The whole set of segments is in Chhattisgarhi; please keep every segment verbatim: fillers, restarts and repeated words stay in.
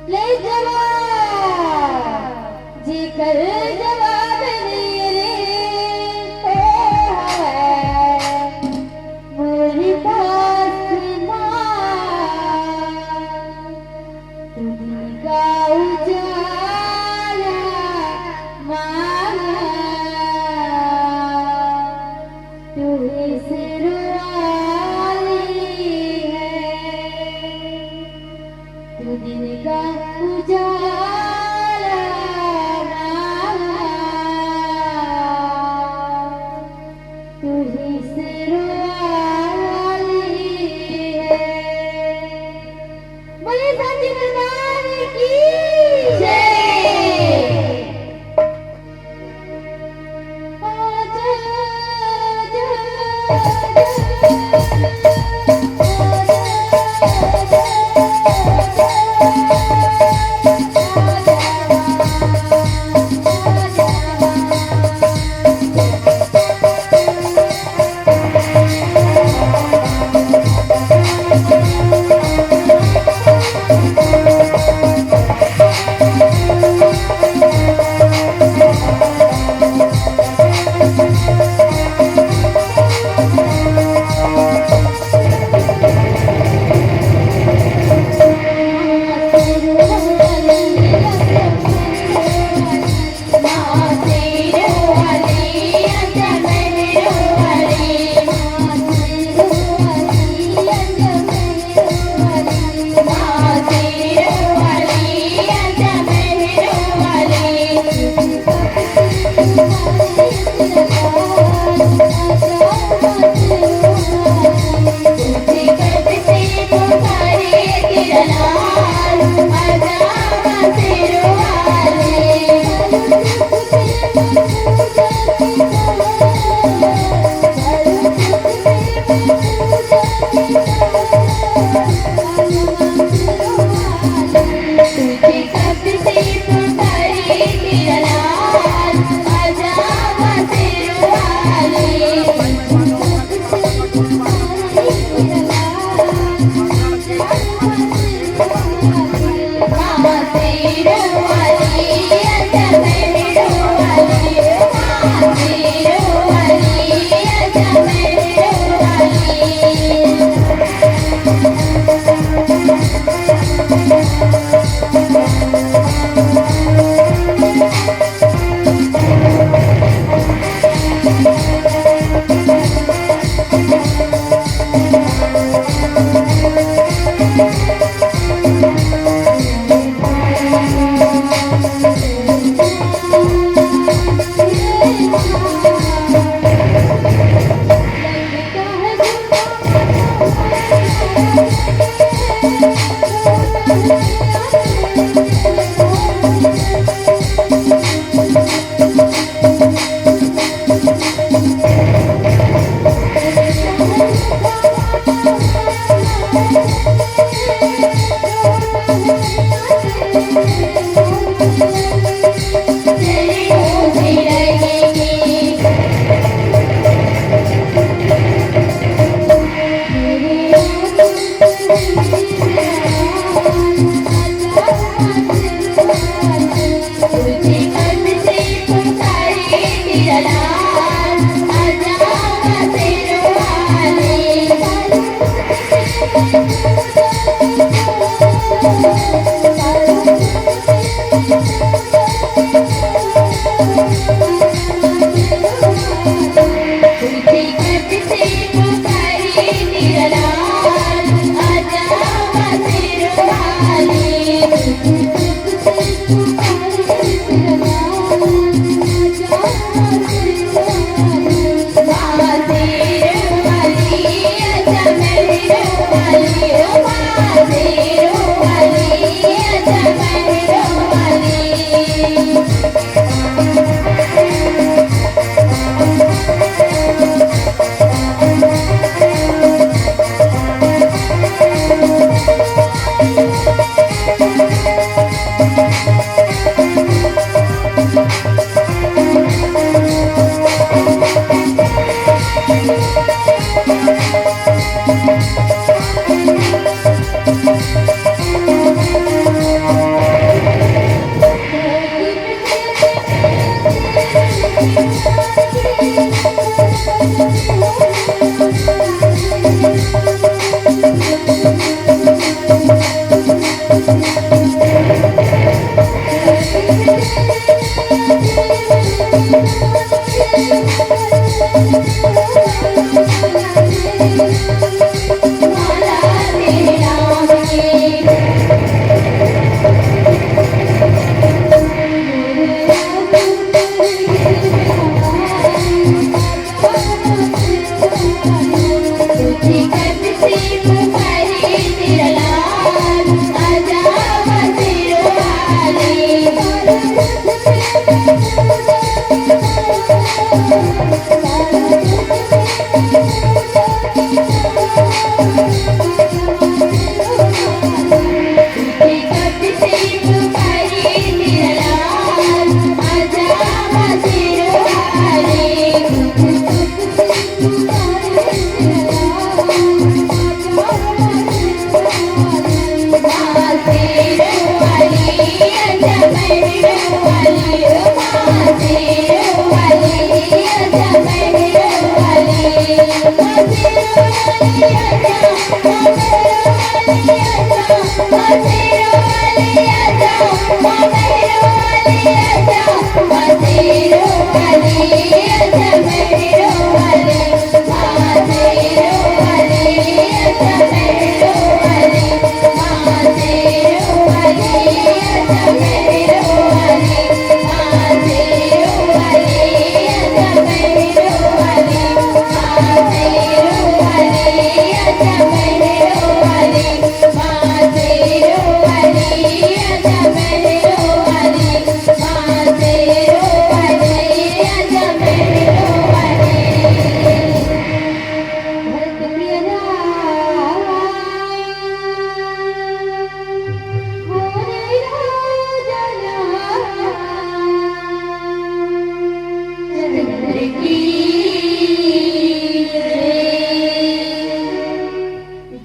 ले जवाब, जेकर जवाब नइ रे, ओ हवय मोर पास माँ। तू दिन का उजाला माँ, तू ही सिरवाली है। तू दिन का उजाला माँ, तू ही सिरवाली है। बोलिए सच्चिदानंद की जय।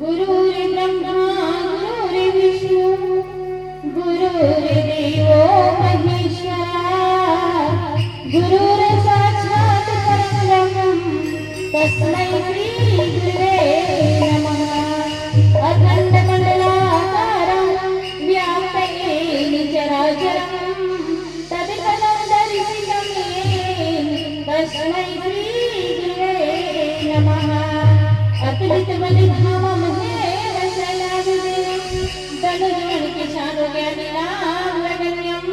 गुरुर्ब्रह्मा गुरुर्विष्णु गुरुर्देवो महेश्वरा। गुरुर्साक्षात् परं ब्रह्म तस्मै श्री गुरुवे नमः। अखण्डमण्डलाकारं व्याप्तं येन चराचरम्। तत्पदं दर्शितं येन तस्मै श्री गुरुवे नमः। अतुलित बल धामं महेश शैलाभिधेयम्। तनुज मन के श्याम ज्ञानी नाम रगण्यम्।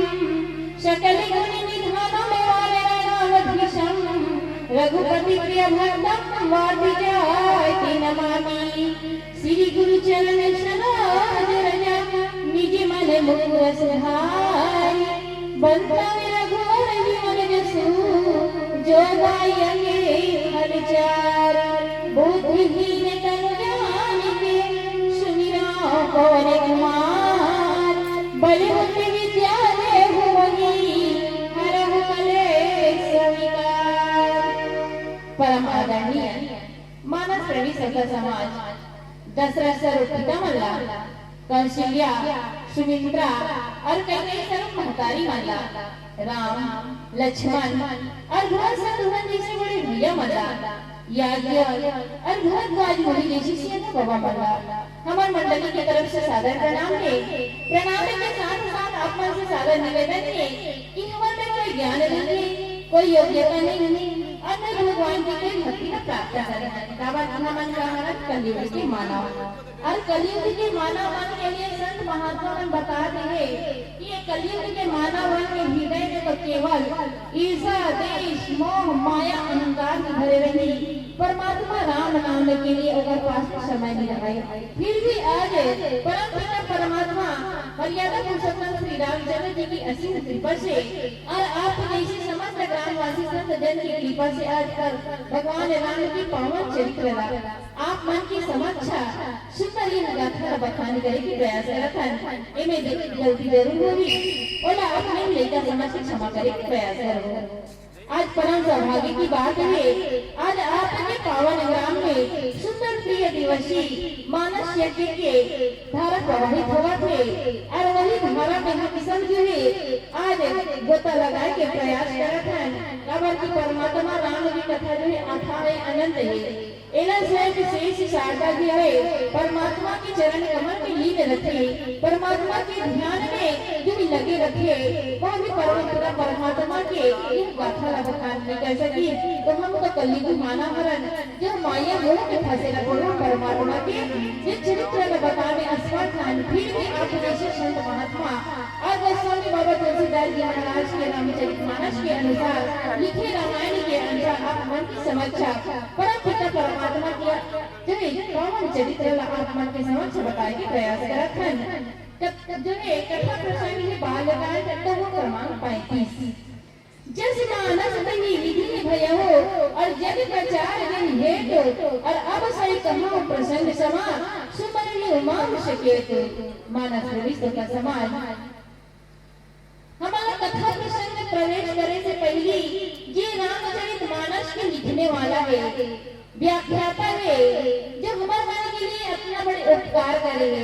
सकल गुण निधानं वानराणामधीशम्। रघुपति प्रिय भक्तं वादिजाति नमामि। श्री गुरु चरण सरोज रज निज मन मुकुर सुधारि। बंधन रघुवर विमल जसु जो दायक फल चारि। बुद्धिहीन तनु जानिके सुमिरौं पवन कुमार। बल बुद्धि विद्या देहु मोहि हरहु कलेस विकार। परम आदरणीय मानस प्रेमी सखा समाज, दशरथ स्वरूप पिता मन ला, कौशल्या, सुमित्रा और कैकेयी स्वरूप महतारी मन ला, राम, लक्ष्मण और भरत शत्रुघ्न जैसे बड़े भैया मन ला, याज्ञवल्क्य और भरद्वाज मुनि जैसे सियन बाबा मन ला हमर मंडली के तरफ से सादर प्रणाम हे। प्रणाम के साथ साथ आप मन से सादर निवेदन हे कि हमर में कोई ज्ञान नहीं हे, कोई योग्यता नहीं हे, और नहीं भगवान की कोई भक्ति ला प्राप्त करे हे। काबर कि हमन का हरत कलयुग के मानव, और कलयुग के मानव मन के लिए संत महात्मा मन बता दे हे कि ये कलयुग के मानव मन के हृदय में तो केवल ईर्षा, द्वेष, मोह, माया, अहंकार से भरे रही। परमात्मा राम नाम के लिए ओकर पास समय नहीं रहे। फिर भी आज परम पिता परमात्मा मर्यादा पुरुषोत्तम श्री रामचंद्र जी की असीम कृपा से और आप जैसे समस्त ग्रामवासी संत जन की कृपा से आज कल भगवान राम की पावन चरित्र ला आप मन के समक्ष सुंदर यह गाथा ला बखान करे के प्रयास करत हन। एमे ज-, गलती जरूर होही, ओला अपने लइका समझ के क्षमा करे के प्रयास करहु। आज परम सौभाग्य की बात हे, आज आपके पावन ग्राम में मानस यज्ञ के धारा प्रवाहित होवत हे। और वही धारा में हम सब जो है आज गोता लगाए के प्रयास करत हन, काबर कि परमात्मा राम की कथा जो है अथाह है, अनंत है। एला स्वयं शेष शारदा जो है परमात्मा के चरण कमल में लीन रथे, परमात्मा के ध्यान में जो भी लगे रथे, वह भी परम पिता परमात्मा के ये गाथा ला बखान नहीं कर सकी। तो हम तो कलयुगी मानव हरन, जो माया मोह के फंसे रहे हो परमात्मा के, ये चरित्र ला बतावे असमर्थ हन, फिर भी आप जैसे संत महात्मा और गोस्वामी बाबा तुलसीदास जी महाराज के रामचरित मानस के अनुसार लिखे रामायण के अनुसार आप मन के समक्ष परम पिता परमात्मा के जो है पावन चरित्र ला आप मन के समक्ष बताए के प्रयास करत हन। कत-, जो है कथा प्रसंग है बालकांड, अध्याय क्रमांक पैंतीस। जस मानस तहि विधि भयहु, और जग प्रचार जहि हेतु, और अब सहि कहउँ प्रसंग समा, सुमरहि उमा वृषकेतु। मानस प्रविष्ट का समाज। हमन ला कथा प्रसंग में प्रवेश करे से पहली जे रामचरित मानस के लिखने वाला है, व्याख्याता है, जो हमर मन के लिए अतना बड़े उपकार करे है।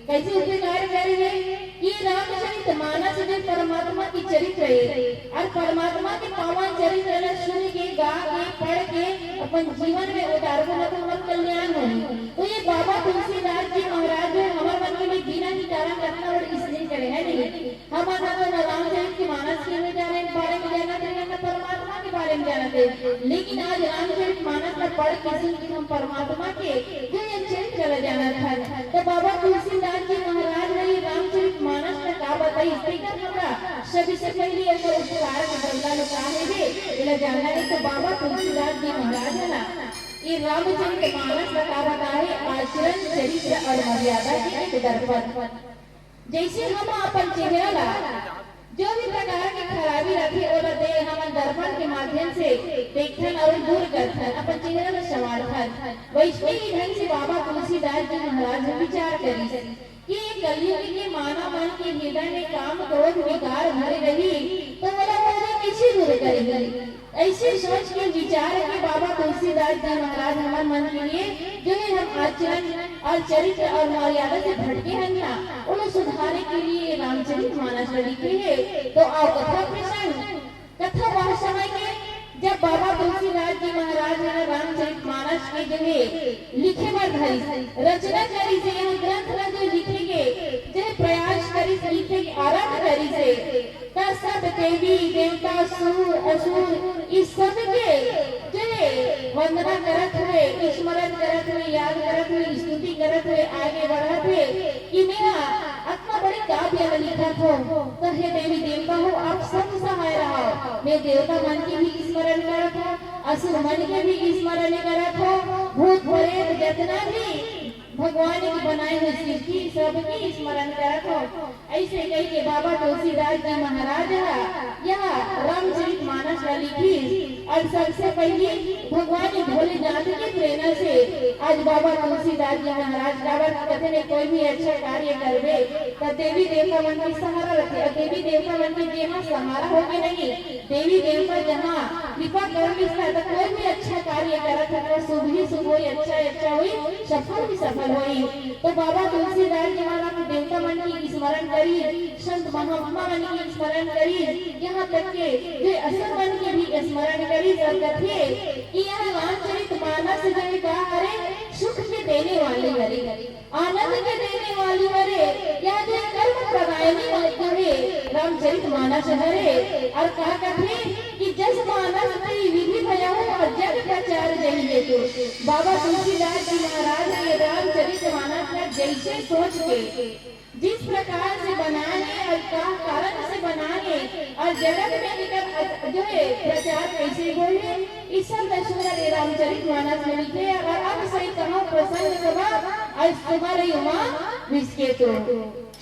कैसे उपकार करे है? ये रामचरित मानस जो परमात्मा के चरित्र है, और परमात्मा के पावन चरित्र ला सुन के, गा के, पढ़ के अपन जीवन में उतारबो ना तो हमर कल्याण होही। तो ये बाबा तुलसीदास जी महाराज जो है हमर मन के लिए बिना ही कारण अतना बड़े स्नेह करे है नहीं। हमन अपन रामचरित के मानस के भी बारे, बारे में जानत हन, न परमात्मा के बारे में जानत हन, लेकिन आज रामचरित मानस ला पढ़ के सुन के हम परमात्मा के जो ये चरित्र ला जानत हन। तो बाबा तुलसीदास जी महाराज ने ये रामचरित मानस ला का बताई, तेकर हमरा सबसे पहले एकर उपकार के बदला में का हे दे, एला जानना है। तो बाबा तुलसीदास जी महाराज है ना, ये रामचरित मानस ला का बताए, आचरण, चरित्र और मर्यादा के एक दर्पण। जैसे हम अपन चेहरा ला जो भी प्रकार के खराबी रथे, ओला दे हमन दर्पण के माध्यम से देखथन और दूर करथन, अपन चेहरा ला संवारथन। वैसने ही ढंग से बाबा तुलसीदास जी महाराज ह विचार करिस कि ये कलयुग के मानव मन के हृदय में काम, क्रोध, विकार भरे रही, तो ओला कोई कैसे दूर करही? ऐसे सोच के विचार के बाबा तुलसीदास जी महाराज हमर मन के लिए जो है हम आचरण और चरित्र और मर्यादा से भटके हन ना, उन्हें सुधारे के लिए रामचरित मानस लिखे है। तो आओ कथा प्रसंग, कथा वह समय के जब बाबा तुलसीदास जी महाराज है ना रामचरित मानस के जो है लिखे बर धरिस, रचना करिस, यह ग्रंथ ला जो लिखे के जो है प्रयास करिस, लिखे के आरंभ करिस है। त सब देवी देवता, सुर असुर, इस सब के जे वंदना करत हुए, स्मरण करत हुए, याद करत हुए, स्तुति करत हुए आगे बढ़त हुए कि मैं अतना बड़े काव्य ल लिखत हो, तो हे देवी देवता हो, आप सब सहाय रहो। मैं देवता मन के भी स्मरण करत हो, असुर मन के भी स्मरण करत हो, भूत प्रेत जितना भी भगवान के बनाए हुए सृष्टि सबके स्मरण करत हो। ऐसे कहिके बाबा तुलसीदास जी महाराज ह यह रामचरित मानस ला लिखिस। और सबसे पहली भगवान भोलेनाथ की प्रेरणा से आज बाबा तुलसीदास जी महाराज काबर कहते नहीं, कोई भी अच्छा कार्य करबे त देवी देवता मन के सहारा रथे। और देवी देवता मन के जेमा सहारा होके नहीं, देवी देवता जहाँ कृपा कर लिखता त कोई भी अच्छा कार्य करत है तो शुभ ही शुभ होई, अच्छा ही अच्छा होई, सफल ही सफल होई। तो बाबा तुलसीदास जी महाराज देवता मन के स्मरण करी, संत महात्मा मन के स्मरण करी, यहाँ तक के जो असुर मन के भी स्मरण करी। और कथे कि यह रामचरित मानस जो है का हरे, सुख के देने वाली हरे, आनंद के देने वाली हरे, या जो कर्म प्रदायिनी जो है रामचरित मानस हरे। और का कथे कि जस मानस तहि विधि भयहु, और जग प्रचार जहि हेतु। बाबा तुलसीदास जी महाराज ने ये रामचरित मानस ला जैसे सोच के जिस प्रकार से बनाए और का कारण से बनाए और जगत में एकर अ-, जो है प्रचार कैसे होए, इस सब ला सुंदर ये रामचरित मानस में लिखे। और अब सही कहूँ प्रसंग समा, और सुमरहि उमा वृषकेतु।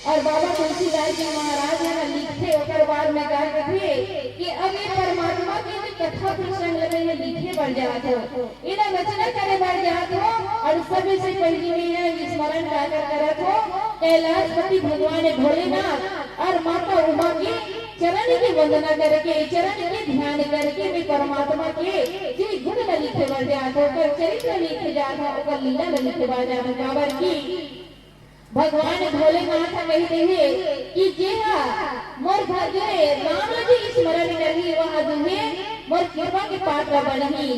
और बाबा तुलसीदास जी महाराज है ना लिखथे, ओकर बाद में का कथे कि अब ये परमात्मा के भी कथा प्रसंग लगे में लिखे बर जात हो, इला रचना करे बर जात हो। और सबसे पहली में यह स्मरण का कर करत हो, कैलाशपति भगवान भोलेनाथ और माता उमा के चरण के वंदना करके, चरण के ध्यान करके मैं परमात्मा के जे गुण ल लिखे बर जात हूँ, ओकर चरित्र लिखे जात हूँ, ओकर लीला ल लिखे बर जात हूँ। काबर कि भगवान भोलेनाथ ह कहि देहे कि जे ह मोर भजन राम जी स्मरण करही, वह जो है मोर कृपा के पात्र बनही।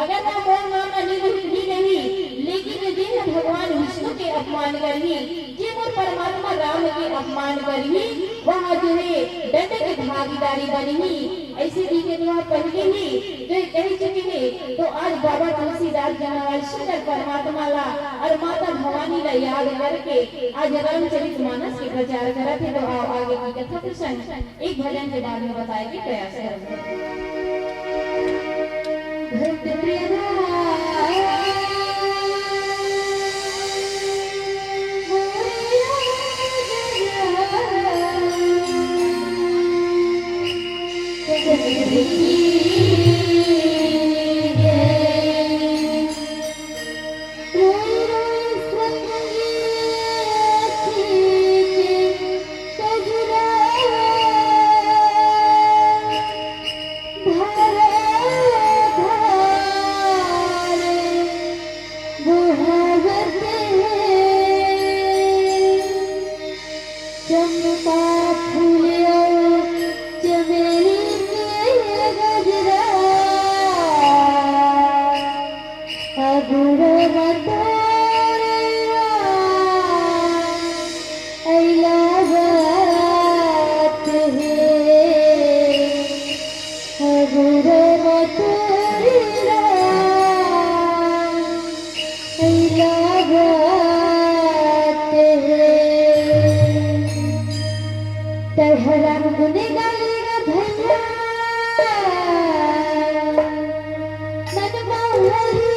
अगर वह मोर नाम ल नहीं, नहीं, नहीं, लेकिन जे ह भगवान विष्णु के अपमान करही, जे मोर परमात्मा राम के अपमान करही, वह जो है दंड के भागीदारी बनही। ऐसे भी के तो आप पहले ही जो कह चुके हैं, तो आज बाबा तुलसीदास जी महाराज शंकर परमात्मा ला और माता भवानी ला याद करके आज रामचरित मानस के प्रचार करत है। तो आओ आगे की कथा प्रसंग एक भजन के बाद में बताए के प्रयास करेंगे। भक्त प्रिय चंपा फूल अउ चमेली के गजरा, अगुरो म तोरे अइला बात हे, अगुरो म तोरे अइला बात हे। तोहरा गुन गाई रे भैया, मन बाहरी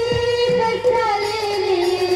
बसा ले रे।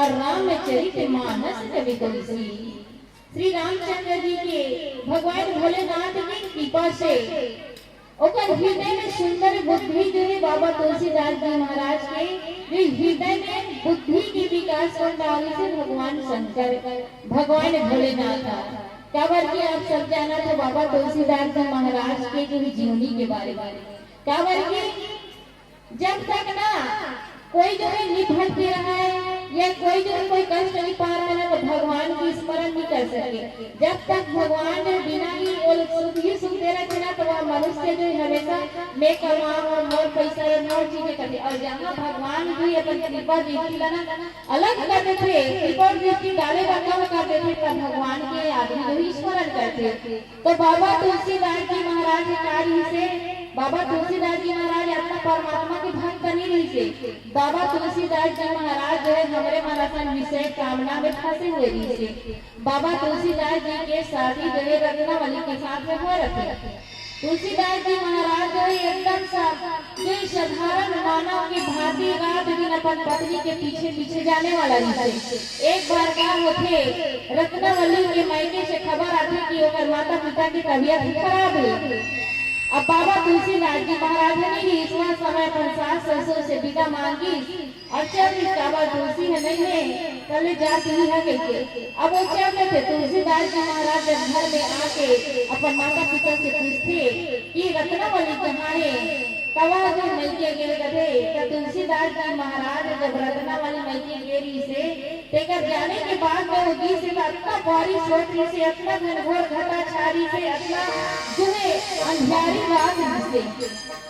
रामचरित मानस कवि तुलसी। श्री रामचंद्र जी के भगवान भोलेनाथ के कृपा से ओकर हृदय में सुंदर बुद्धि जो हे बाबा तुलसीदास जी महाराज के, जो हृदय में बुद्धि के विकास होत रहिसे भगवान शंकर, भगवान भोलेनाथ ह। काबर कि आप सब जानत हो बाबा तुलसीदास जी महाराज के जो हे जीवनी के बारे में, काबर कि जब तक ना कोई जो हे निपट के रहे या कोई जो हे कोई कष्ट नहीं पार करे, तो भगवान के स्मरण नहीं कर सके। जब तक भगवान जो हे बिना ही वो लोग सुख ही सुख दे रखे ना, तो वह मनुष्य जो हे हमेशा मैं कमाऊँ और मोर पैसा या मोर चीजें करते। और जहाँ भगवान भी अपन कृपा दृष्टि ला ना अलग कर देथे, कृपा दृष्टि डाले ला कम कर देथे, तब भगवान के आदमी जो हे स्मरण करथे। तो बाबा तुलसीदास जी महाराज का रहिसे, बाबा तुलसीदास जी महाराज अपना परमात्मा के भक्त नहीं रहिसे। बाबा तुलसीदास जी महाराज जो हे हमरे मन असन विषय कामना में फंसे हुए रहिसे। बाबा तुलसीदास जी के शादी जो हे रत्नावली के साथ में हो रखे। तुलसीदास जी महाराज जो हे एकदम सा जो हे साधारण मानव के भांति रात दिन अपन पत्नी के पीछे पीछे जाने वाला रहिसे। एक बार का होथे, रत्नावली के मायके से खबर आथे कि ओकर माता पिता के तबीयत खराब हे। अब बाबा तुलसीदास जी महाराज ह नहीं रहिस, वह समय अपन सास ससुर से विदा मांगिस और चल दिस, काबर तुलसी ह नहीं हे, तले जात ही है कहिके। अब वो चल देथे। तुलसीदास जी महाराज जब घर में आके अपन माता पिता से पूछथे कि रत्नावली कहाँ हे, तब वह जो मइके गे रथे, त तुलसीदास जी महाराज जब रत्नावली मइके गे रहिसे, तेकर जाने के बाद में वो गिस हे, त अतना बारिश होत रहिसे, अतना घनघोर घटा छा रहिसे, अतना जो हे अंधियारी रात रहिसे।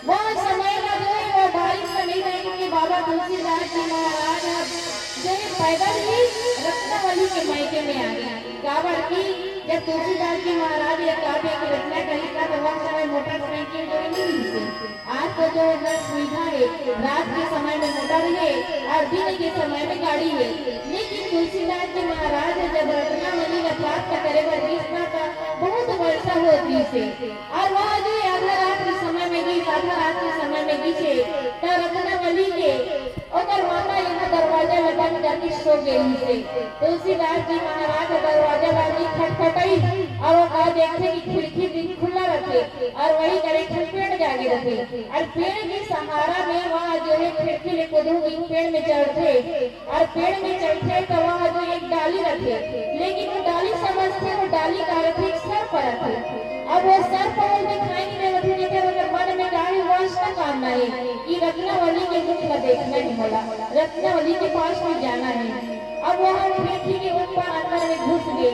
वह समय ला जो हे, वह बारिश ला नहीं देख के बाबा तुलसीदास जी महाराज ह जो हे पैदल ही रत्नावली के मइके में आ गे। काबर कि जब तुलसीदास जी महाराज ये काव्य की रचना करिस ना, तो वह समय मोटरसाइकिल जो हे नहीं रहिसे। आज तो जो हे ना सुविधा हे, रात के समय में मोटर हे और दिन के समय में गाड़ी हे, लेकिन तुलसीदास जी महाराज जब रत्नावली ला प्राप्त करे बर गिस ना, त बहुत वर्षा होत रहिसे। और वह जो आधा रात के समय में गिस, आधा रात के समय में गिस हे, त रत्नावली के ओकर माता यहाँ दरवाजा ला बंद करके सो गे रहिसे। तुलसीदास जी महाराज दरवाजा ला भी खटखटाइस और वो का देखथे कि खिड़की भी खुला रथे और वही करे एक ठन पेड़ जागे रथे और पेड़ के सहारा में वह जो हे खिड़की ले कूदहूँ कि पेड़ में चढ़थे और पेड़ में चढ़थे त वह जो एक डाली रथे, लेकिन वो डाली समझथे, वो डाली का रथे, एक सर्प रथे। अब वो सर्प वो दिखाई नहीं देवत हे, जेकर ओकर मन में का हे, वासना कामना हे कि रत्नावली के मुख ला देखना हे मोला, रत्नावली के पास में जाना हे। अब वह खिड़की के ऊपर अंदर में घुस गे।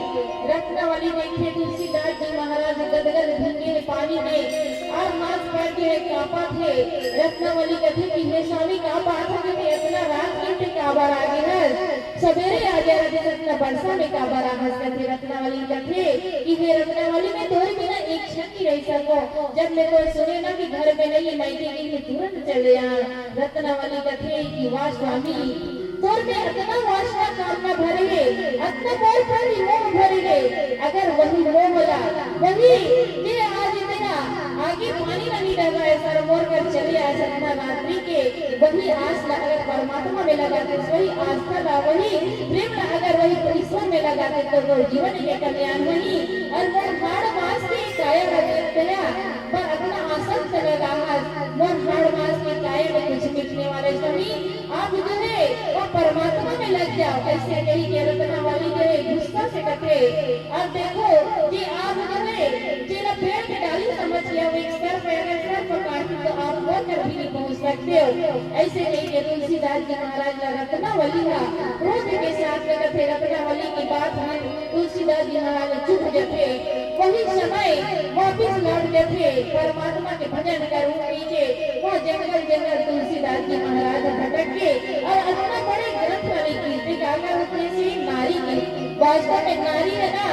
रत्नावली देखे तुलसीदास जी महाराज गदगद भींगे हे पानी में और हाथ पैर जो हे कांपत हे। रत्नावली कथे कि हे स्वामी, का बात हे कि अतना रात के तैं काबर आ गे हस? सबेरे आ जाय रहितेस, अतना बरसा में काबर आ हस? कथे रत्नावली कथे कि हे रत्नावली, मैं तोरे बिना एक क्षण नहीं रह सकूं। जब मैं तो सुने ना कि घर में नहीं, मइके गे हे, तुरंत चले आ। रत्नावली कथे कि वाह स्वामी, तोर में अतना वासना कामना भरे हे, अतना मोर प्रति मोह भरे हे। अगर वही मोह ला, वही जे आज तेला आगे पानी ला नहीं डरवाय, सर मोर कर चले आय सतना रात्रि के, वही आस ला अगर परमात्मा में लगातेस, वही आस्था ला, वही प्रेम ला अगर वही ईश्वर में लगातेस, तो मोर जीवन के कल्याण होही। और मोर हाड़ मांस के काया ला तेला पर अतना आसक्त लगा हस, मोर हाड़ मांस के काया में कुछ मिटने वाले स्वामी, आप जो हे वो परमात्मा में लग जाव। अइसे कहि के रत्नावली जो हे गुस्सा से कथे, अब देखो कि आप जो हे जेला पेड़ के डाली समझ के वो एक सर्प हे, अगर सर्प काटही तो आप मोर कर भी नहीं पहुंच सकते हो। अइसे कहि के तुलसीदास जी महाराज ला रत्नावली हा क्रोध के साथ में कथे। रत्नावली की बात में तुलसीदास जी महाराज चुप जथे। वही समय वापिस लौट जथे परमात्मा के भजन के रूप में। वह जंगल जंगल तुलसीदास जी महाराज भटक के और अतना बड़े ग्रंथ वाले कीर्ति का अगर उतने से नारी की, वास्तव में नारी हे ना,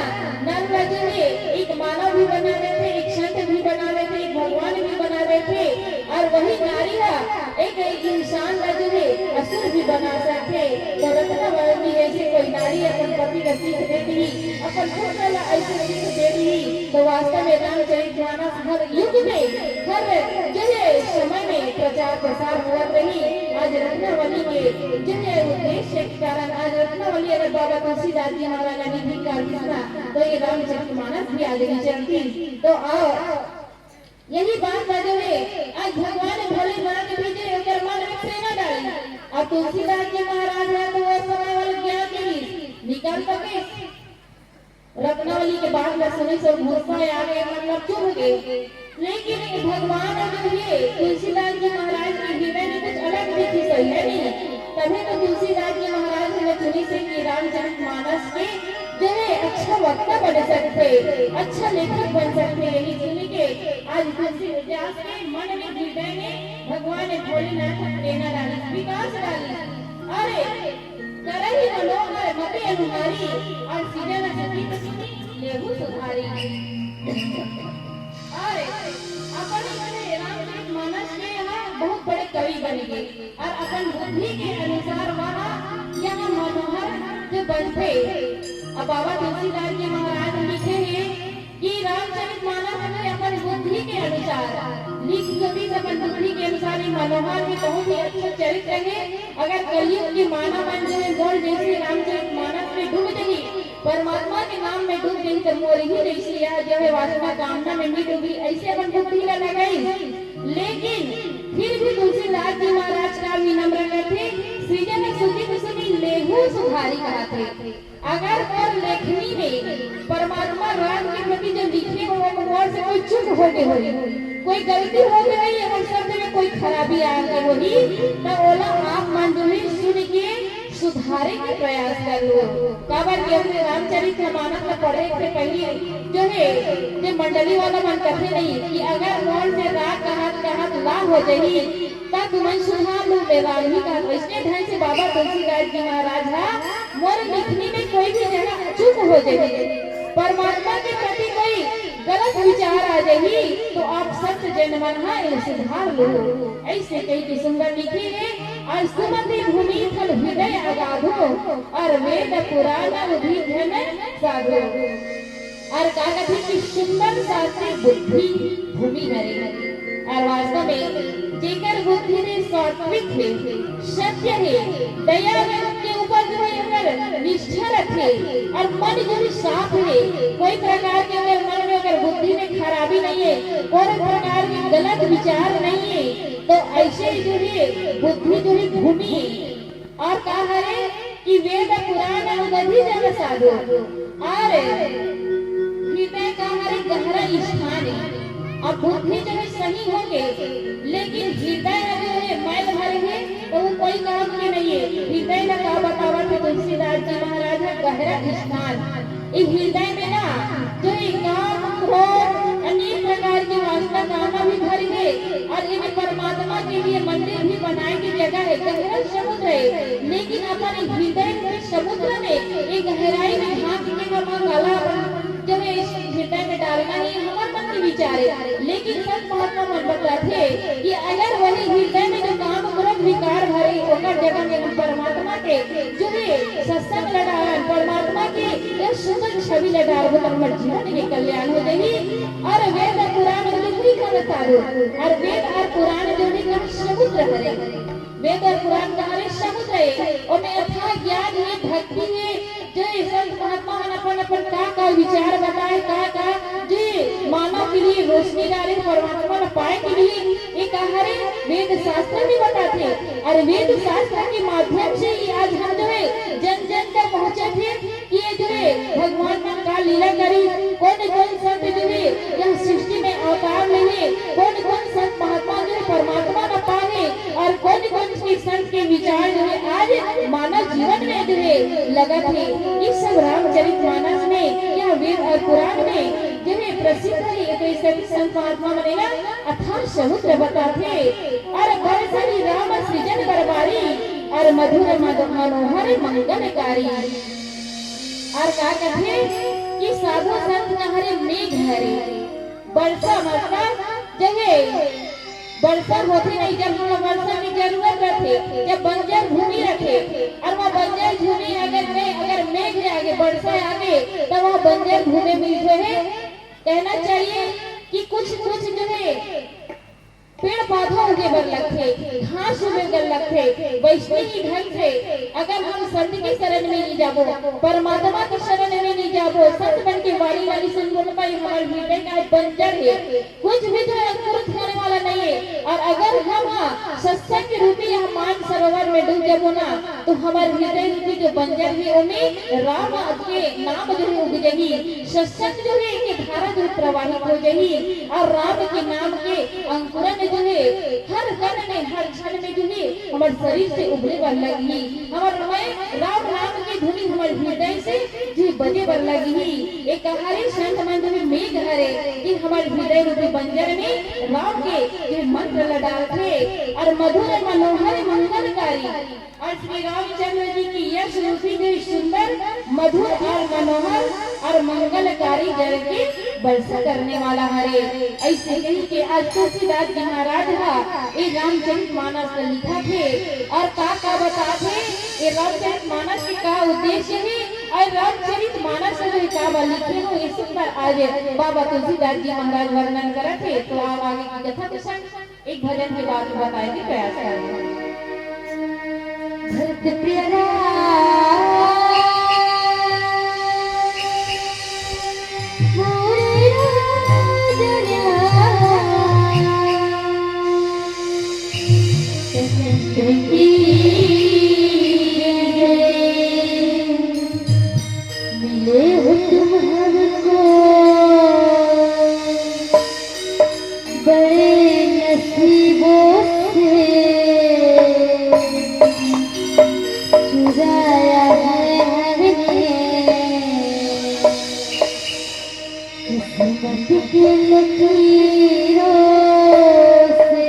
नर ला जो हे एक मानव भी बना देथे, एक संत भी बना देथे, एक भगवान भी बना देथे। और वही नारी हा एक, एक इंसान ला जो हे असुर भी बना सकथे। तो रत्नावली जैसे कोई नारी अपन पति ला सीख दे दिही, अपन पुत्र ला ऐसे सीख दे दिही, तो वास्तव में रामचरित मानस हर युग में, हर जो हे समय में प्रचार प्रसार होवत रही। आज रत्नावली के जो हे उद्देश्य के कारण आज रत्ना बोलिए, अगर बाबा तुलसीदास जी महाराज ने भी कर दिस ना, तो ये रामचरित मानस भी आगे नहीं चलती। तो आओ, यही बात का जो है, आज भगवान भोलेनाथ भी जो है, ओकर मन में सेना डाली। और तुलसीदास जी महाराज है, तो वो समय वाला ज्ञान के लिए निकल सके। रत्नावली के बात ला सुनिस अउ गुस्सा आ गे, मतलब चुप गे। लेकिन ये भगवान जो है, तुलसीदास जी महाराज के हृदय में कुछ अलग दिखिस, सही है नहीं? तभी तो तुलसीदास जी महाराज ने चुनिस हे कि रामचरित मानस के जो है अच्छा वक्ता बन सकथे, अच्छा लेखक बन सकथे। यही सुन के आज तुलसीदास के मन में, हृदय में भगवान भोलेनाथ प्रेरणा डाली, विकास डाली। अरे करहि मनोहर मति अनुहारी, और सृजन सुधि सुनि लेहु सुधारी। और अपन इतने रामचरित मानस में यहाँ बहुत बड़े कवि बन गए और अपन बुद्धि के अनुसार वहाँ यहाँ मनोहर जो बनते। अब बाबा तुलसीदास जी महाराज लिखे हैं कि रामचरित मानस में अपन बुद्धि के अनुसार लिख के भी अपन बुद्धि के अनुसार ये मनोहर भी बहुत ही अच्छा चरित्र है। अगर कलयुग के मानव मन जो है मोर जैसे रामचरित मानस में डूब जाही, परमात्मा के नाम में डूब जाही, तो मोर ही जैसे यह जो है वासना कामना में नहीं डूबी, ऐसे अपन बुद्धि ला लगाई। लेकिन फिर भी तुलसीदास जी महाराज का विनम्र करथे, सृजन सुधि सुनि लेहु सुधारी कहथे। अगर मोर लेखनी में परमात्मा राम के प्रति जो लिखे हो, वो मोर से कोई चूक हो गई होई, कोई गलती हो गई होई, अगर शब्द में कोई खराबी आ गई होई, तो ओला आप मन जो है सुन के सुधारे के प्रयास कर लो। काबर के अपने रामचरित मानस ला पढ़े से पहले जो है, जे मंडली वाला मन कथे नहीं कि अगर मोर से राग कहत कहत ला हो जाही, त तुमन सुधार लो, मैं राम ही का। वैसने ढंग से बाबा तुलसीदास जी महाराज हा मोर लिखनी में कोई भी जगह चूक हो जाही, परमात्मा के प्रति कोई गलत विचार आ जाही, तो आप संत जन मन हा ये सुधार लो। ऐसे कही के सुंदर लिखे हे, और सुमति भूमि थल हृदय अगाधो, और वेद पुराण उधि घन साधो। और का कथे कि सुंदर सात्विक बुद्धि भूमि हरे। और वास्तव में जेकर बुद्धि में सात्विक हे, सत्य हे, दया के ऊपर जो है अगर निष्ठा रखे और मन जो है साफ हे, कोई प्रकार के अगर मन में अगर बुद्धि में खराबी नहीं है, कोई प्रकार के गलत विचार नहीं है, तो ऐसे जो है बुद्धि जो है भूमि हे। और का हरे कि वेद पुराण उदधि जन साधो। और हृदय का हरे गहरा स्थान हे। अब बुद्धि जो है सही होगे, लेकिन हृदय जो है मैल भरे हे, तो वो कोई काम के नहीं है। हृदय ला का बतावत हे तुलसीदास जी महाराज हा, गहरा स्थान। ये हृदय में ना जो ये काम, क्रोध, अनेक प्रकार की वासना, कामना भी भरी है और ये परमात्मा के लिए मंदिर भी बनाए की जगह है, गहरा समुद्र है, लेकिन अपन हृदय के समुद्र में ये गहराई में झांक के हम कला जो है इस हृदय में डालना ही हमार मन के विचार है। लेकिन संत महात्मा मन बताथे कि अगर वही हृदय में जो काम, क्रोध, विकार भरे, ओकर जगह में हम परमात्मा के जो है सत्संग ला डालन, परमात्मा के यह सुंदर छवि ला डालबो, तो हमर जीवन के कल्याण हो जाही। और वेद और पुराण जो भी कहा साधो, और वेद और पुराण जो भी कहा समुद्र हरे, वेद और पुराण का हरे समुद्र है, ओमे अथाह ज्ञान हे, भक्ति हे, जो ये संत महात्मा मन अपन अपन का का विचार बताए, का का जो ये मानव के लिए रोशनी डाले, परमात्मा ला पाए के लिए ये का हरे वेद शास्त्र भी बताथे। और वेद शास्त्र के माध्यम से ही आज हम जो है जन जन तक पहुँचत हे कि ये जो है भगवान मन का लीला करी, कौन कौन संत जो है यह सृष्टि में अवतार लेहे, कौन कौन संत महात्मा जो है परमात्मा ला पाए और कौन कौन के संत के विचार जो है आज मानव जीवन में जो है लगत हे। इस सब रामचरित मानस में, यह वेद और पुराण में जो है प्रसिद्ध हे। तो इस सभी संत महात्मा मन ला अथाह समुद्र बताथे। और बरसहि राम सृजन बरबारी, और मधुर मद-, मनोहर मंगलकारी। और का कथे कि साधु संत का हरे मेघ हरे, बरसा मतलब जब ये बरसा होथे नहीं, जब हमला बरसा की जरूरत रथे, जब बंजर भूमि रथे, और वो बंजर भूमि अगर में, अगर मेघ आगे, बरसा आगे, तो वो बंजर भूमि में जो है कहना चाहिए कि कुछ कुछ जो है पेड़ पौधा उगे बर लगथे, घास उगे बर लगथे। वैसने ही ढंग से अगर हम संत के शरण में नहीं जाबो, परमात्मा के शरण में नहीं जाबो, संत मन के वाणी ला नहीं सुनबो, तो भाई हमर हृदय का बंजर है, कुछ भी जो है अंकुरित होने वाला नहीं है। और अगर हम सत्संग रूपी यह मान सरोवर में डूब जाबो ना, तो हमर हृदय रूपी जो बंजर है, ओमे राम के नाम जो है उग जाही, सत्संग जो है के धारा जो है प्रवाहित हो जाही, और राम के नाम के अंकुरन जो है हर कण में, हर क्षण में जो है हमर शरीर से उभरे बर लगही। हमर मैं राम नाम के धुनी हमर हृदय से जो है बजे बर लगही। एक हरे संत मन जो है मेघ हरे कि हमर हृदय रूपी बंजर में राम के जो है मंत्र ल डालथे, और मधुर मनोहर मंगलकारी। और श्री रामचंद्र जी की यश रूपी जो सुंदर, मधुर और मनोहर और मंगलकारी जल के वर्षा करने वाला हरे। ऐसे कही के आज तुलसीदास जी महाराज हा ये रामचरित मानस ल लिखा थे और का का बता थे, ये रामचरित मानस के का उद्देश्य है और रामचरित मानस में का बा लिखे हो, ये सुंदर आज बाबा तुलसीदास जी महाराज वर्णन करत हे। तो आप आगे की कथा के संग एक भजन के बाद में बताए के प्रयास करें। भरत प्रिय राम, मोरे राजन। की जय। मिले हो तुम हमको बड़े नसीबों से, चुराया है हमने किस्मत की लकीरों से।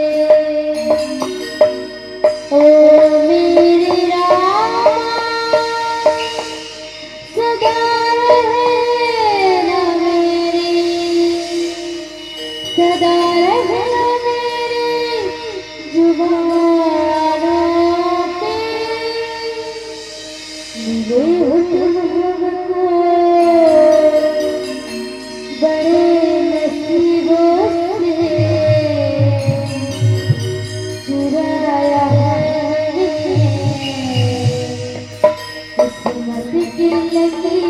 ओ मेरे रामा, सदा रहना मेरी, सदा रहना मेरी जुबानों पे। मिले हो तुम हमको बड़े नसीबों से, चुराया है हमने किस्मत की लकीरों से।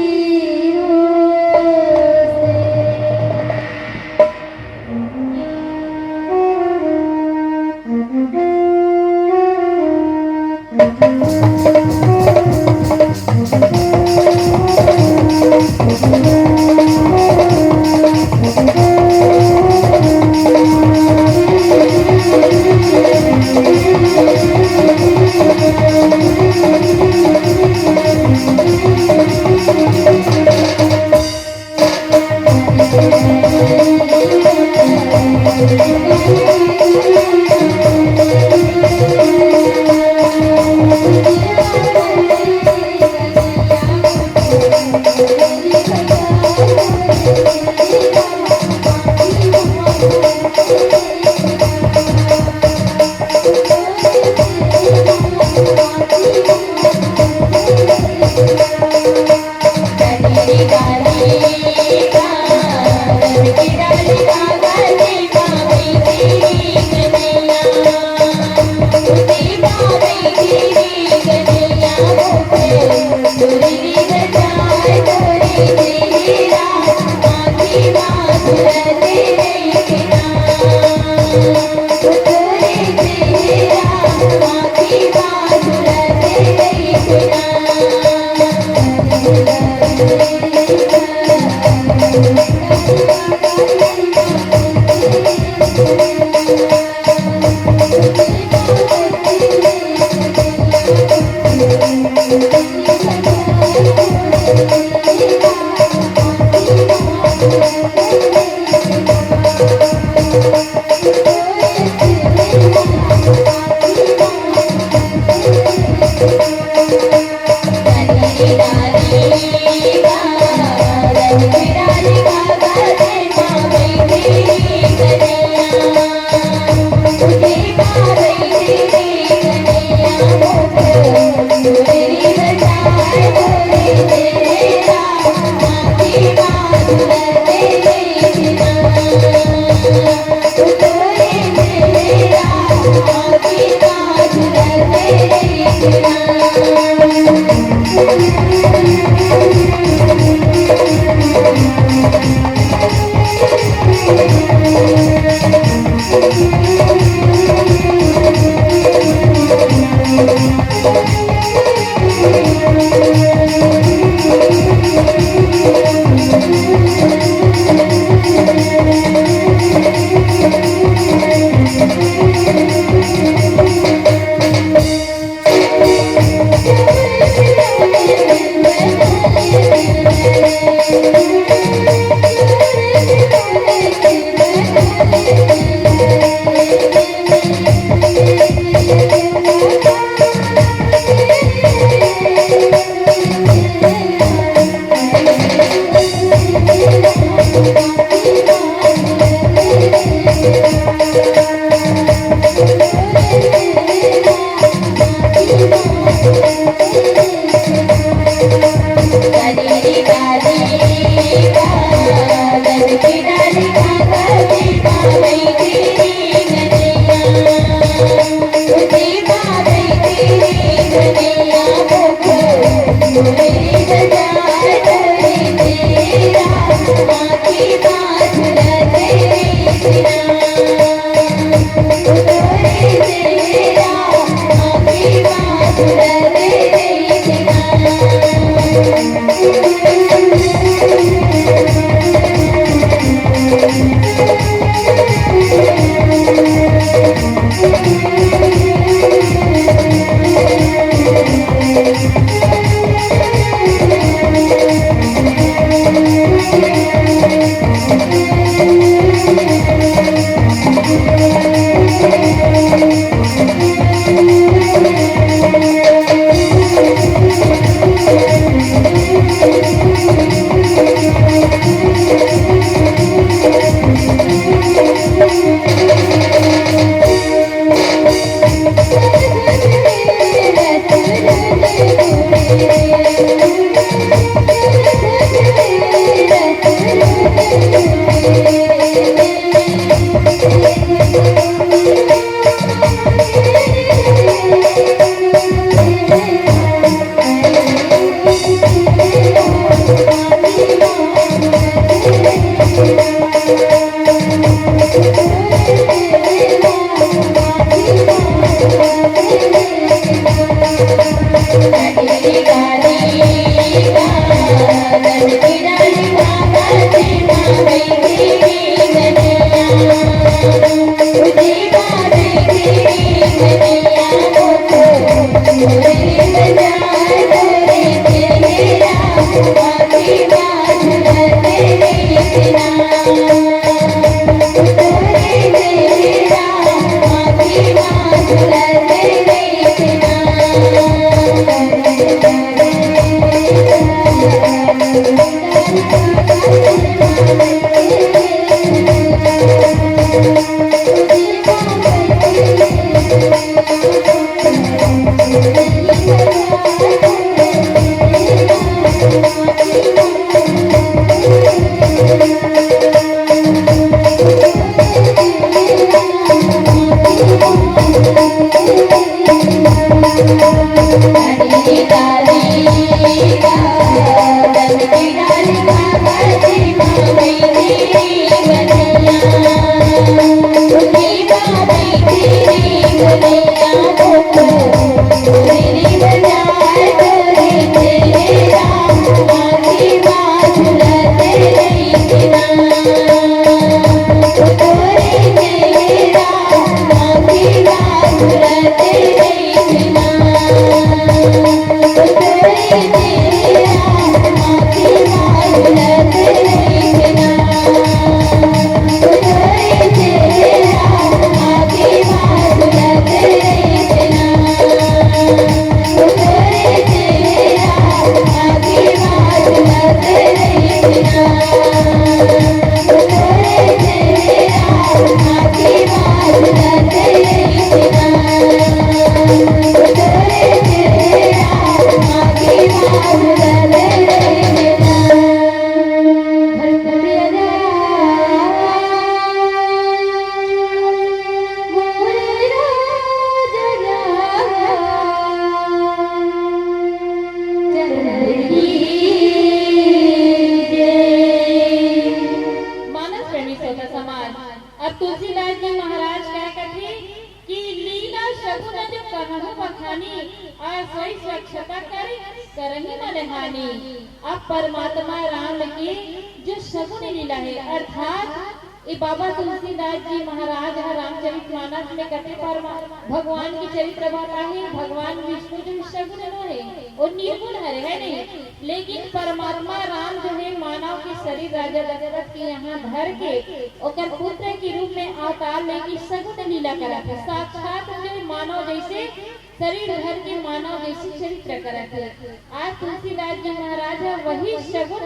मानस प्रेमी श्रोता समाज, अब तुलसीदास जी महाराज का कथे कि लीला सगुन जो कहहु बखानी, आसोई स्वच्छता करी करही मल हानि। अब परमात्मा राम के जो सगुन लीला हे, अर्थात ये बाबा तुलसीदास जी महाराज ह रामचरित मानस में कथे, पर भगवान के चरित्र बताही, भगवान विष्णु जो सगुन नो हे, वो निर्गुण हरे, है नहीं? लेकिन परमात्मा राम जो हे मानव के शरीर राजा दशरथ के यहाँ धर के ओकर पुत्र के रूप में अवतार लेके सगुन लीला करत हे। साक्षात जो मानव जैसे शरीर धर के मानव जैसे चरित्र करत हे। आज तुलसीदास जी महाराज ह वही सगुन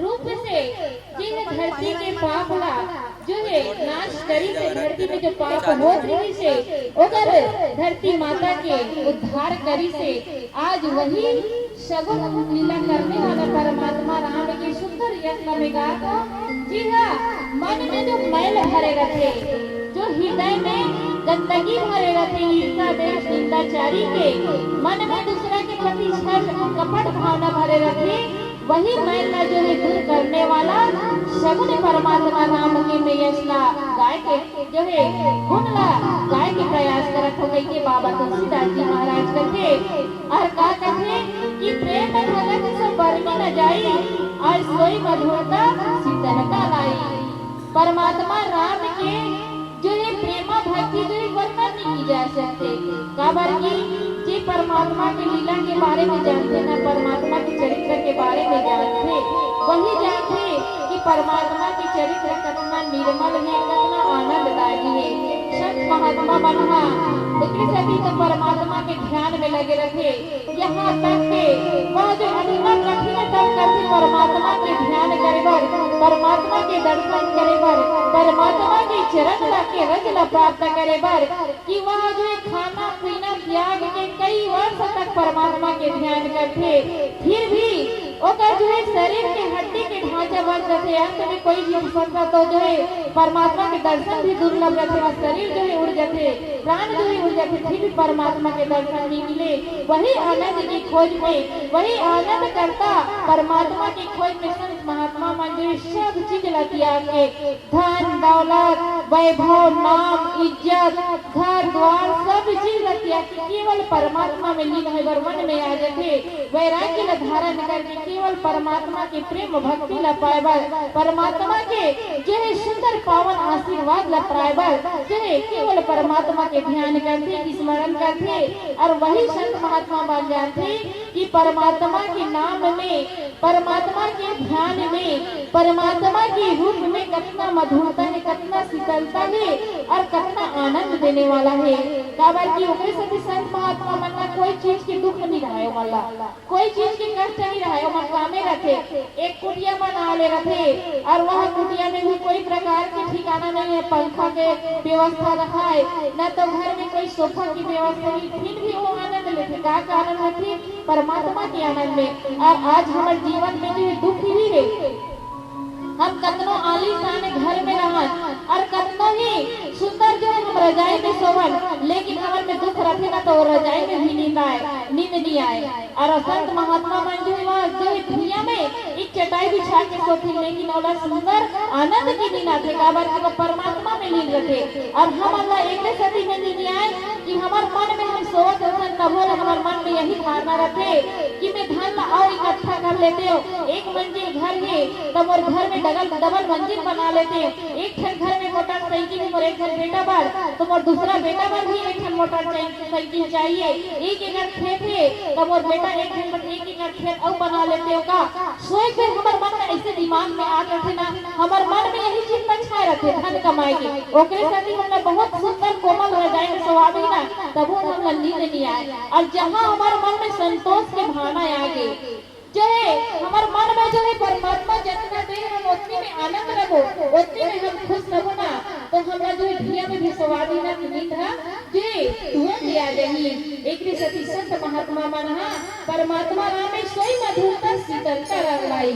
रूप से जे ह धरती के पाप ला जो हे नाश करिस हे, धरती में जो पाप होत रहिस हे ओकर धरती माता के उद्धार करिस हे। आज वही सगुन लीला करने वाला परमात्मा राम के सुंदर यत्न में गात हो, जी हाँ, मन में जो मैल भरे रथे, जो हृदय में गंदगी भरे रथे, ईर्षा, द्वेष, निंदाचारी के, मन में दूसरा के कपट भावना भरे रथे, वही मैल ला जो है दूर करने वाला सगुन परमात्मा राम के में यश ला गाय के जो है गुण ला गाय के प्रयास करत हो कहिके बाबा तुलसीदास जी महाराज कथे। और का कथे कि प्रेम भगत सो बरमी न जाई, और सोई मधुरता शीतलता लाई। परमात्मा राम के जो है प्रेमा भक्ति जो है वर्णन नहीं की जा सकते, काबर कि जे परमात्मा के लीला के बारे में जानथे ना, परमात्मा के चरित्र के बारे में जानथे, वही जानथे कि परमात्मा के चरित्र कतना निर्मल है, कतना आनंददायी है। संत महात्मा मन हा एकरे सेती तो परमात्मा के ध्यान में लगे रथे। यहाँ तक के वह जो अतना कठिन तप करथे परमात्मा के ध्यान करे बर, परमात्मा के दर्शन करे बर, परमात्मा के चरण ला के रज ला प्राप्त करे बर, कि वह जो है खाना पीना त्याग के कई वर्ष तक परमात्मा के ध्यान करथे, फिर भी ओकर जो है शरीर के हड्डी के ढांचा बच जाथे, अंत में कोई भी फंसता तो जो है परमात्मा के दर्शन भी दुर्लभ रहथे, वह शरीर जो है उड़ जाथे, प्राण जो है उड़ जाथे, फिर भी परमात्मा के दर्शन नहीं मिले। वही आनंद की खोज में, वही आनंद करता परमात्मा की खोज में संत महात्मा मन जो है सब चीज ला त्याग के धन, दौलत, वैभव, नाम, इज्जत, घर, द्वार, सब चीज ला त्याग के केवल परमात्मा में लीन होए बर वन में आ जाथे। वैराग्य ला धारण करके केवल परमात्मा के प्रेम भक्ति ला पाए बर, परमात्मा के जो है सुंदर पावन आशीर्वाद ला पाए बर, जो है केवल परमात्मा के ध्यान करथे, स्मरण करथे और वही संत महात्मा बन जाथे कि परमात्मा के नाम में, परमात्मा के ध्यान में, परमात्मा के रूप में कतना मधुरता है, कतना शीतलता है और कतना आनंद देने वाला है। काबर कि ओकरे सेती संत महात्मा मन ला कोई चीज के दुख नहीं रहे, ओमन ला कोई चीज के कष्ट नहीं रहे, ओमन कामे रथे, एक कुटिया बना ले रथे और वह कुटिया में भी कोई प्रकार के ठिकाना नहीं है, पंखा के व्यवस्था रखाए, न तो घर में कोई सोफा की व्यवस्था नहीं, फिर भी वो आनंद लेथे। का का आनंद लेथे? परमात्मा के आनंद में। और आज हमर जीवन में जो है दुख ही है, हम कतनो आलीशान घर में रहन और कतनो ही सुंदर जो है हम रजाई में सोवन, लेकिन हमर में दुख रथे ना तो वो रजाई में भी नींद आए, नींद नहीं आए। और संत महात्मा मन जो है वह जो है भुइयां में एक चटाई बिछा के सोथे, लेकिन ओला सुंदर आनंद की नींद आथे, काबर कि वो परमात्मा में लीन रथे। और हमन ला एकरे सेती नींद नहीं आए कि हमर मन में हम सोवत होथन, तभो ले हमर मन में यही धारणा रथे कि मैं धन ला और इकट्ठा कर लेते हो। एक मंजिल घर है, तो मोर घर में डबल, डबल मंजिल बना लेते हो। एक ठन घर में मोटरसाइकिल है, मोर एक ठन बेटा बर, तो मोर दूसरा बेटा बर भी एक ठन मोटरसाइकिल चाहिए। एक एकड़ खेत है, तो मोर बेटा एक ठन बर एक एकड़ खेत अउ बना लेते हो का? सोए के हमर मन में ऐसे दिमाग में आ जाथे ना, हमर मन में यही चिंता छाए रहथे धन कमाए के। ओकरे सेती हमला बहुत सुंदर कोमल रजाई में सोवाबे ना, तभो हमला नींद नहीं आए। और जहाँ हमर मन में संतोष के भावना आ गे, जो है हमर मन में जो है परमात्मा जतना दे हम ओतनी में आनंद रहो, ओतनी में हम खुश रहो ना, तो हमला जो है भुइयां में भी सोवाबे ना, नींद हा जे तुरंत आ जाही। एकरे सेती संत महात्मा मन हा परमात्मा नाम में सोई मधुरता शीतलता रंग लाई।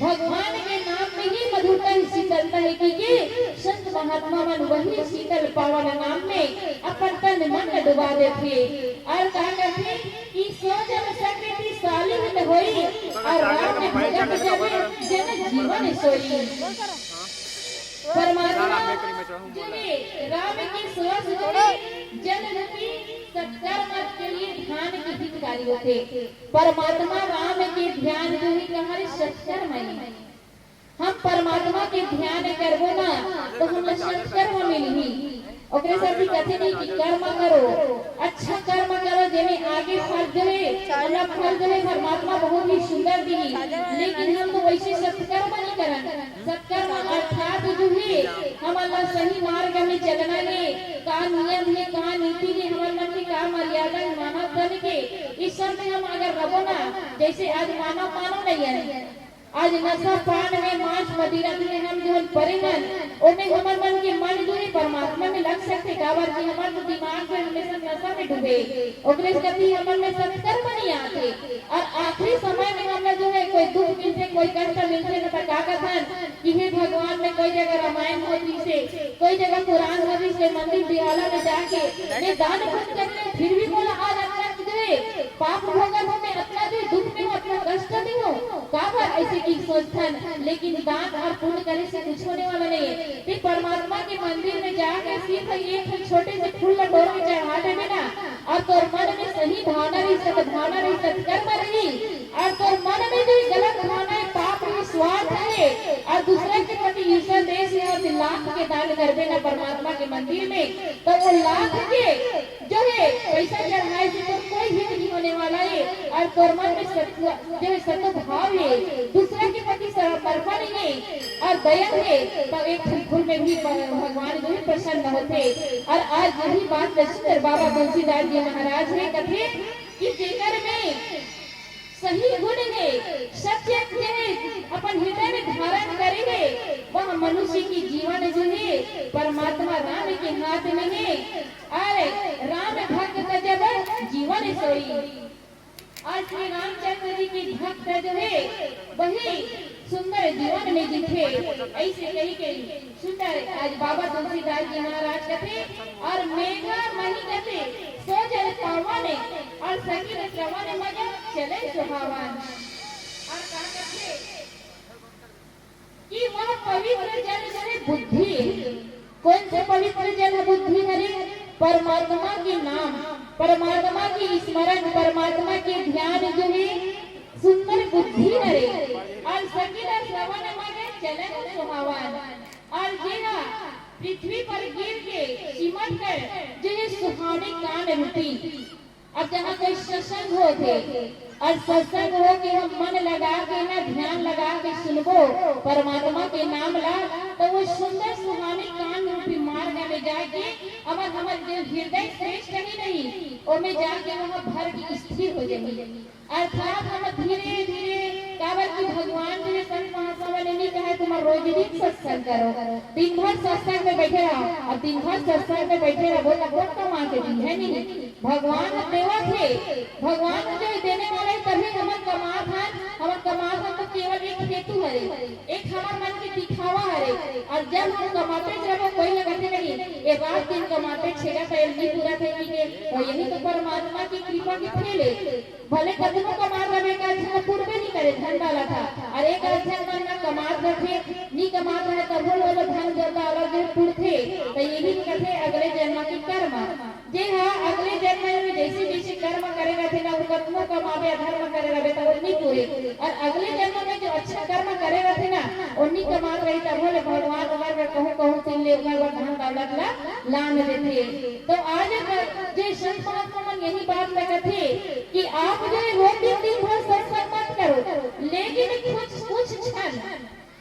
भगवान के नाम में ही मधुरता ही शीतलता है, क्योंकि संत महात्मा मन वही शीतल पावन नाम में अपन तन मन डुबा देथे। और का कहथे कि सो जन सकृति सालिह न होई, और राम भजन जन, जन जीवन सोई। परमात्मा जो है राम के सेवा से जो है जन रूपी सत्कर्म के लिए ध्यान के हितकारी होथे। परमात्मा राम के ध्यान जो है कहाँ रे? सत्कर्म है। हम परमात्मा के ध्यान करबो ना तो हमला सत्कर्म मिलही। ओकरे सेती कथे नहीं कि कर्म करो, अच्छा कर्म करो, जेमे आगे फल जो है, ओला फल जो है परमात्मा बहुत ही सुंदर दिही। लेकिन हम तो वैसे सत्कर्म नहीं करन। सत्कर्म अर्थात जो है हमन ला सही मार्ग में चलना है, का नियम है, का नीति है, हमर मन के का मर्यादा है, मानव धन के, इस सब में हम अगर रहो ना, जैसे आज मानव मानव नहीं है, आज नशा पान में, मांस मदिरा में हम जो परे हन, ओमे हमर मन के मन जो है परमात्मा में लग सकथे, काबर कि हमर तो दिमाग जो है हमेशा नशा में डूबे, ओकरे सेती हमर में सत्कर्म नहीं आथे। और आखिरी समय में हमला जो है कोई दुख मिलथे, कोई कष्ट मिलथे, न त का कथन कि हे भगवान, मैं कोई जगह रामायण हो रहिसे, कोई जगह पुराण हो रहिसे, मंदिर बिहाला में जाके मैं दान पुण्य करिन, फिर भी मोला आज अतना जो है पाप भोगन हो, मैं लेकिन दान और पुण्य करे से कुछ होने वाला नहीं है। फिर परमात्मा के मंदिर में जाके सिर्फ एक ठन छोटे से फूल ला तोड़ के चढ़ा देबे ना, और तोर मन में सही भावना रही, सद्भावना रही, सत्कर्म रही, और तोर मन में जो गलत भावना है, पाप रही, स्वार्थ है, और दूसरा के प्रति ईर्ष्या द्वेष है, और लाख के दान करबे ना परमात्मा के मंदिर में, तो वो लाख के जो है पैसा चढ़ाए से तोर कोई हित नहीं होने वाला है, और तोर मन में सत्य जो है सद्भाव है, दूसरा के प्रति समर्पण है और दया है, तो एक ठन फूल में भी प-, भगवान जो है प्रसन्न होथे। और आज यही बात लक्ष्मण बाबा तुलसीदास जी महाराज हे कथे कि जेकर में सही गुण हे, सत्य हे, अपन हृदय में धारण करे हे, वह मनुष्य की जीवन जो हे परमात्मा राम के हाथ में हे। अरे राम भक्त जब जीवन सोई, और श्री रामचंद्र जी की भक्त जो है वही सुंदर जीवन में जीथे। ऐसे कही के सुंदर आज बाबा तुलसीदास जी महाराज कथे, और मेघा मही कथे सो जल पावन, और सकिन श्रवण मग चले सुहावन। और कहा कथे कि वह पवित्र जल जो है बुद्धि है। कौन से पवित्र जल है बुद्धि हरे? परमात्मा के नाम, परमात्मा के स्मरण, परमात्मा के ध्यान जो है सुंदर बुद्धि हरे। और सकिन श्रवण मग चलन सुहावन। और जेहा पृथ्वी पर गिर के चिमट कर जो है सुहाने कान रूपी। अब जहाँ कोई सत्संग होथे और सत्संग हो के हम मन लगा के ना ध्यान लगा के सुनबो परमात्मा के नाम ला, तो वो सुंदर सुहाने कान रूपी मार्ग में जाके हमर हमर जो हृदय श्रेष्ठ ही नहीं, ओमे जाके वहाँ भर के स्थिर हो जाही। अर्थात हम धीरे धीरे, काबर कि भगवान जो है संत महात्मा मन नहीं कहे तुम्हार रोज दिन सत्संग करो, दिन भर सत्संग में बैठे रहो, और दिन भर सत्संग में बैठे रहो, बोला कौन कमा के दी है नहीं? भगवान देवत हे, भगवान जो देने वाला है, तभी हमन कमात हन। हमन कमात हन तो केवल एक हेतु हरे, एक हमर मन के दिखावा हरे। और जब हम कमाते जाबो, कोई लगते नहीं, ये रात दिन कमाते छेगा तो ये नहीं पूरा थे कि के, और यही तो परमात्मा की कृपा की खेल है। भले कतनो कमात रहे, एक आध झन पूरबे नहीं करे, धन वाला था, और एक आध झन मन ना कमात रहे, नहीं कमात रहे, तब वो लोग धन जब वाला जो पूरथे, तो यही कहते अगले जन्म की कर्म। जे हा अगले जन्म में जैसे जैसे कर्म करे रहथे ना, वो कतनो कमावे, अधर्म करे रहबे, तो वो नहीं पूरे। और अगले जन्म में जो अच्छा कर्म करे रहथे ना, वो नहीं कमात रही, तब बोले भगवान ओकर बर कहूँ कहूँ से ले ओकर बर धन दौलत ला लान देथे। तो आज जो संत महात्मा मन यही बात ला कथे कि आप जो है रोज दिन दिन भर सत्संग मत करो, लेकिन कुछ कुछ क्षण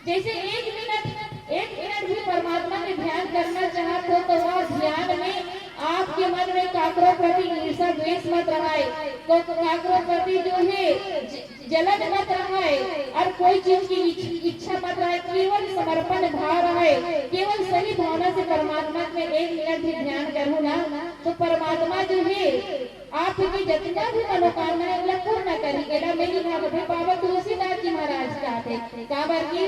जैसे एक मिनट, एक मिनट भी परमात्मा के ध्यान करना चाहत हो तो वह ध्यान में आपके मन में काकरो प्रति ईर्षा द्वेष मत रहाए, को काकरो प्रति जो है ज-, जलन मत रहाए और कोई चीज की इच-, इच्छा मत रहे, केवल समर्पण भाव रहे, केवल सही भावना से परमात्मा में एक मिनट भी ध्यान करूँ ना, तो परमात्मा जो है आपके जतना भी मनोकामना है, ओला पूर्ण करही। एला मेरी भाव भी बाबा तुलसीदास जी महाराज कहथे। काबर कि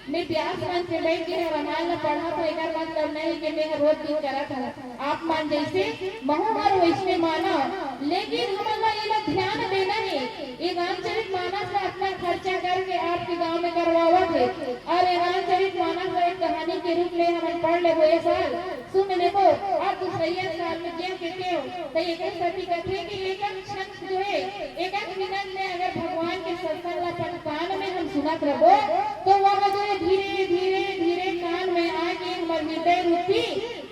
मैं व्यास मंच में बैठ के रामायण ला पढ़त हूँ, एकर मतलब नहीं कि मैं रोज दिन करत हूँ। आप मन जैसे महू हर वैसने मानव, लेकिन हमन ला एला ध्यान देना है। ये रामचरित मानस ला अतना खर्चा करके आपके गांव में करवावत है, और ये रामचरित मानस ला एक कहानी के रूप में हमन पढ़ लेबो ये साल, सुन लेबो, और दूसरइया साल में जेव के तेव। तो ये कही सती कथे कि एक एक क्षण जो है, एक एक मिनट में अगर भगवान के सत्संग ला अपन कान में हम सुनत रहो, तो वह जो है धीरे धीरे धीरे कान में आके हमर हृदय रूपी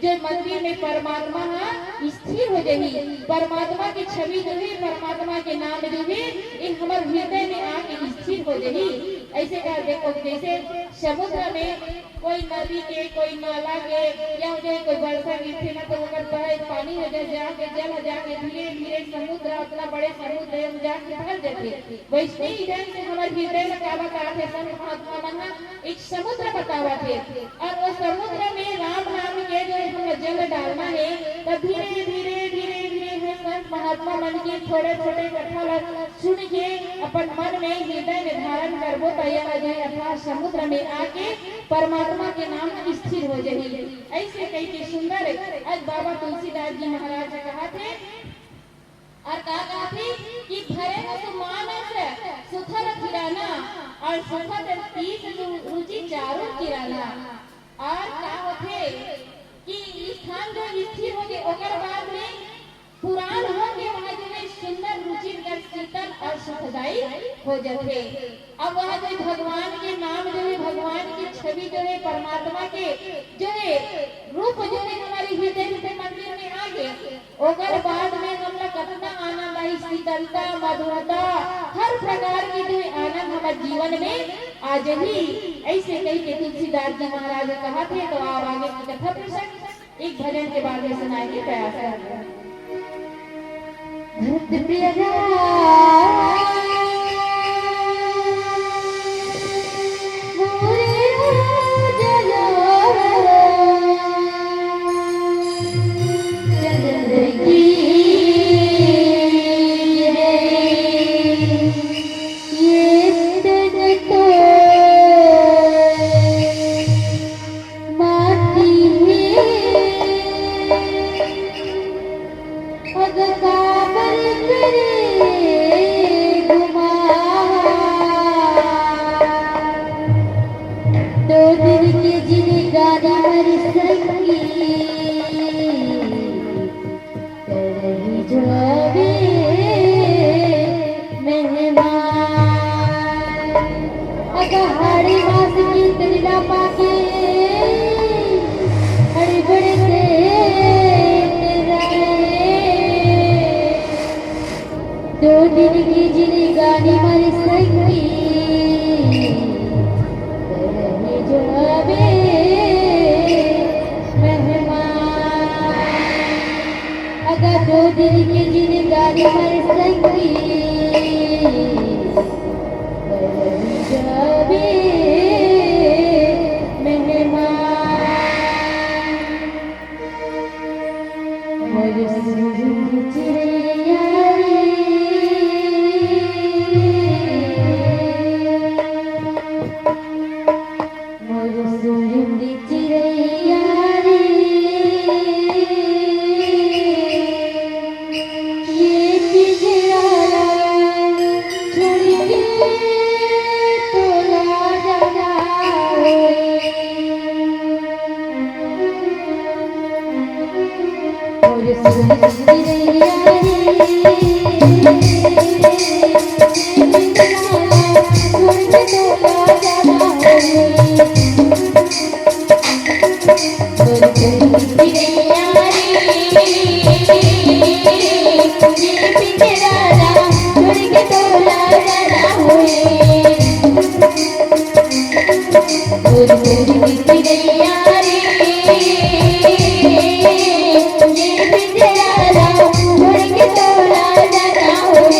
जो मंदिर में परमात्मा हा स्थिर हो जाही। परमात्मा के छवि जो है, परमात्मा के नाम जो है, ये हमर हृदय में आके स्थिर हो जाही। ऐसे का देखो, जैसे समुद्र में कोई नदी के, कोई नाला के, या जो है कोई वर्षा गिरथे ना, तो ओकर बहे पानी हो जाए, जाके जल हो जाके धीरे धीरे समुद्र, उतना बड़े समुद्र है, जाके भर जाथे। वैसने ही ढंग से हमर हृदय में का बात आथे, संत महात्मा मन ह एक समुद्र बतावत हे, और वो समुद्र में राम नाम के जो है हमला जल डालना है, तब धीरे धीरे धीरे धीरे हम संत महात्मा मन के छोटे छोटे कथा ला सुन के अपन मन में हृदय में धारण करबो, त यह जो है अथाह समुद्र में आके परमात्मा के नाम स्थिर हो जाही। ऐसे कही के सुंदर आज बाबा तुलसीदास जी महाराज कहा थे, और का कहा थे कि भरे हो तो मानस सुथल खिराना, अउ सुखत तीस रु-, रुचि चारों किराला। अउ का होथे कि स्थान जो स्थिर होगे, ओकर बाद में पुरान होके वहाँ जो है सुंदर, रुचिकर, शीतल अउ सुखदाई हो जाथे। अब वहाँ जो है भगवान के नाम जो है, भगवान की छवि जो है, परमात्मा के जो है रूप जो है हमारे हृदय रूपी मंदिर में आ गए, ओकर बाद में हमला कतना आनंद आई, शीतलता, मधुरता, हर प्रकार की जो है आनंद हमारे जीवन में आ जाही। ऐसे कही के तुलसीदास जी महाराज कहा थे। तो आप आगे की कथा प्रसंग एक भजन के बाद में सुनाए के प्रयास करेंगे। भक्त प्रिय दो दिन के जिनगानी मर संगी, तरही जावे मेहमान। अगा हाड़ी मास की तरिला पाके, हड़ी बड़े से तेरा रे। दो दिन की जिनगानी मर संगी, तरही जावे मेहमान। अगा दो दिन के जिनगानी मर संगी, तरही जावे मेहमान। मोर सुरंग चिड़ैया रे, मोर सुरंग चिड़ैया रे, ये पिंजरा छोड़ के तोला जाना होए। मोर सुरंग चिड़ैया रे, छोड़ के तोला जाना होए।